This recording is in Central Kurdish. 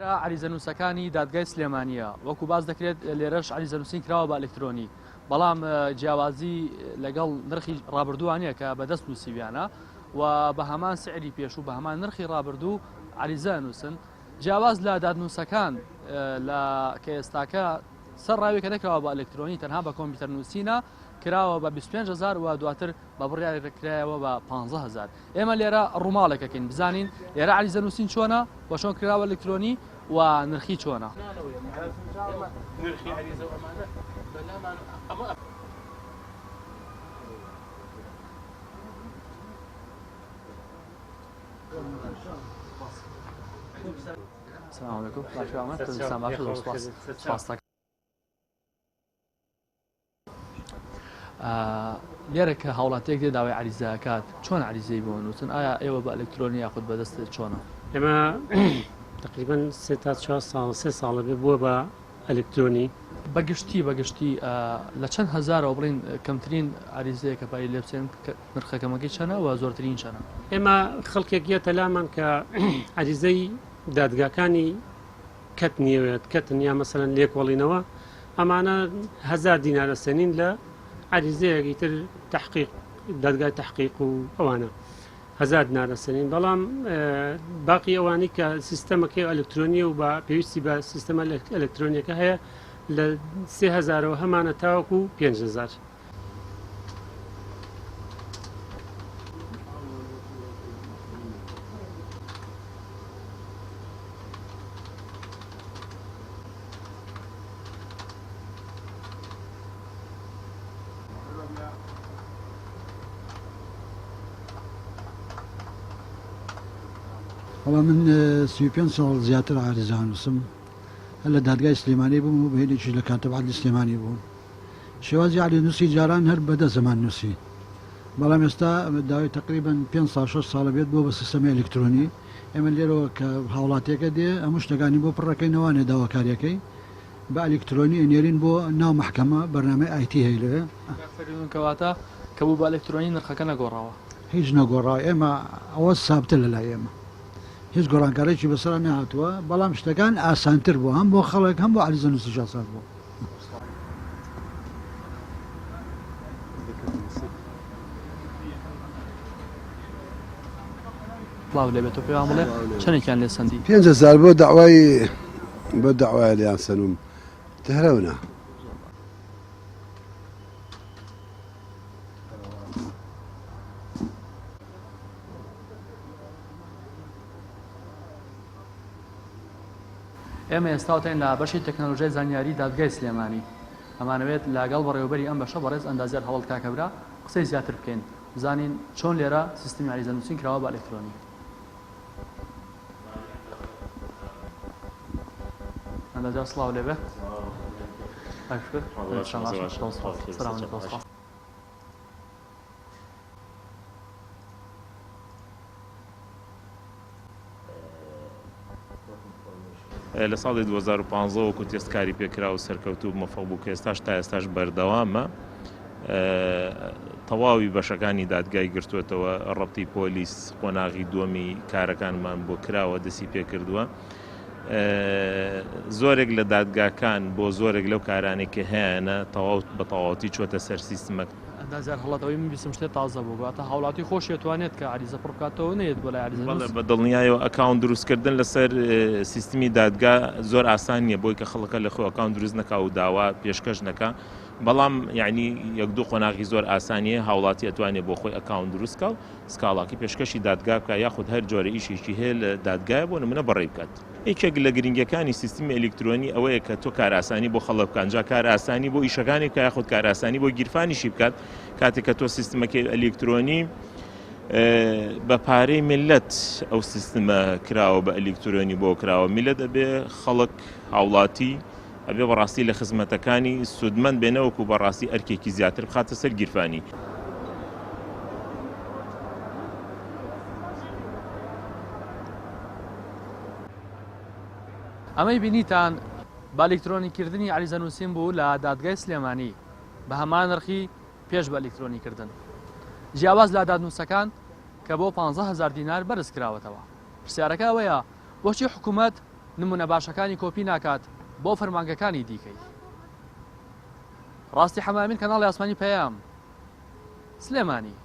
لێرە عەریزەنووسەکانی دادگای سلێمانییە، وەکو باس دەکرێت لێرەش عەریزەنووسین کراوە بە ئەلکترۆنی، بەڵام جیاوازی لەگەڵ نرخی ڕابردووە نییە کە بەدەست نووسیویانە و بە هەمان سعری پێشوو بە هەمان نرخی ڕابردوو عەریزە ئەنووسن. جیاواز لە دادنووسەکان لە کە ئێستاکە سەر ڕاوێکە نەکراوە بە ئەلکترۆنی تەنها بە کۆمپیوتەر نووسینە کراوە بە 25 هەزار و دواتر بە بڕیارێک کرایەوە بە 15 هەزار. ئێمە لێرە ڕووماڵێکەکەین بزانین لێرە عەریزە نووسین چۆنە و چۆن کراوە ئەلکترۆنی و نرخی چۆنە. نرخی عەریزە و ئەمانە بەلامان ئەمە. سلام علیکم باشی ئاماد تەندروستان باشە زۆر سپاس سپاس لێرە کە هاوڵاتیەک دێ داوای عەریزە ئەکات چۆن عەریزەی بۆ نووسن ئایا ئێوە بە ئەلکترۆنی یاخود بەدەست چۆنە؟ ئێمە تقریبا سێ تا چوار ساڵ سێ ساڵە بێ بووە بە ئەلکترۆنی. بەگشتی بەگشتی لە چەند هەزارەوە بڵین کەمترین عەریزەیە کە پارەی لێ بسێنن نرخە کەمەکەی چەنە و زۆرترین چەنە؟ ئێمە خەڵکێک یەتە لامان کە عەریزەی دادگاکانی کەت نیەوێت کەتن یا مەسەلەن لێکۆڵینەوە ئەمانە هەزار دینار ئەسێنین لە عەریزەیەک ئیتر تەحقیق دادگای تەحقیق و ئەوانە هەزار دینار ئەسێنین بەڵام باقی ئەوانەی کە سیستەمەکەی ئەلکترۆنیە و بە پێویستی بە سیستەمە ئەلکترۆنیەکە هەیە لە سێ هەزارەوە هەمانە تاوەکو 5000. وەڵا من 35 ساڵ زیاتر عارزانوسم هەر لە دادگای سلێمانی بووم و بەینێکیش لە کاتب عەدلی سلێمانی بووم. شێوازی عەلی نوسی جاران هەر بە دەست زەمان نوسی بەڵام ئێستا داوای تەقریبەن پێنج ساڵ شەش ساڵە بێت بۆ بە سیستەمی ئەلکترۆنی ئێمە لێرەوە کە هاوڵاتیەکە دێ هەموو شتەکانی بۆ پڕەکەینەوە نێ داواکاریەکەی بە ئەلکترۆنی ئەنێرین بۆ ناو مەحکەمە بەرنامەی ئایتی هەیە لەوێ. کاک فەریدون کەواتە کە بوو بە ئەلکترۆنی نرخەکە نەگۆڕاوە؟ هیچ نەگۆڕاوە ئێمە ئەوە سابتە لەلای ئێمە هیچ گۆڕانکاریی بەسەرا نەهاتووە بەڵام شتەکان ئاسانتر بووە هەم بۆ خەڵک هەم بۆ عەریزە نووسیش ئاسان بووە. سڵاو لێ بێت تۆ پێمان بڵێ چەندێکیان لێ سەندی؟ 5000 بۆ داوای بۆ داوای لیان سەنوم تهرەونە. ئێمە ئێستاوتین لە بەشی تەکنەلۆژیای زانیاری دادگای سلێمانی ئەمانەوێت لەگەڵ بەڕێوەبەری ئەم بەشە بەڕێز ئەندازیار هەوەڵ کاکەبرا قسەی زیاتر بکەین بزانین چۆن لێرە سیستمی عەریزە نووسین کراوە بە ئەلکترۆنی. ئەندازیار سڵاو لێبێ. لە ساڵی 2015 وەکو تێست کاری پێکرا و سەرکەوتوو مۆفەق بوو کە ئێستاش تا ئێستاش بەردەوامە تەواوی بەشەکانی دادگای گرتووەتەوە ڕەبتی پۆلیس قۆناغی دووەمی کارەکانمان بۆ کراوە دەسی پێکردووە زۆرێک لە دادگاکان بۆ زۆرێک لەو کارانەی کە هەیەە تەواو بە تەواوەتی چۆتە سەر سیستمەک ئەندازیار هەڵەت ئەوەی من بیستم شتێ تازە بوو واتە هاوڵاتی خۆشی ئەتوانێت کە عەریزە پڕ بکاتەوە نەیەت بۆ لای عەریزە بەڵێ بە دڵنیایەوە ئەکاونت دروستکردن لەسەر سیستمی دادگا زۆر ئاسان نییە بۆی کە خەڵکە لە خۆ ئەکاونت دروست نەکا و داوا پێشکەش نەکا بەڵام یعنی یەک دوو قۆناغی زۆر ئاسانیە هاوڵاتی ئەتوانێت بۆ خۆی ئەکاونت دروست کا و سکاڵاکی پێشکەشی دادگا بکا یاخود هەر جۆرە ئیشێکی هەیە لە دادگایە بۆ نمونە بەڕێی بکات. یەکێک لە گرنگیەکانی سیستمی ئەلیکترۆنی ئەوەیە کە تۆ کارئاسانی بۆ خەڵک بکات جا کارئاسانی بۆ ئیشەکانی بکات یاخود کارئاسانی بۆ گیرفانیشی بکات کاتێک کە تۆ سیستمەکەی ئەلیکترۆنی بە پارەی میلەت ئەو سیستمە کراوە بە ئەلیکترۆنی بۆ کراوە میلەت ئەبێ خەڵک هاوڵاتی ئەبێ بەڕاستی لە خزمەتەکانی سوودمەند بێنەوەکو بەڕاستی ئەرکێکی زیاتر بخاتە سەر گیرفانی. ئەمەی بینیتان بە ئەلیکترۆنی کردنی عەریزە نووسین بوو لە دادگای سلێمانی بە هەمان نرخی پێش بە ئەلیکترۆنی کردن جیاواز لە دادنووسەکان کە بۆ 15 هەزار دینار بەرز کراوەتەوە. پرسیارەکە ئەوەیە بۆچی حکوومەت نمونە باشەکانی کۆپی ناکات بۆ فەرمانگەکانی دیکەی. ڕاستی حەمامین کەناڵی ئاسمانی پەیام، سلێمانی.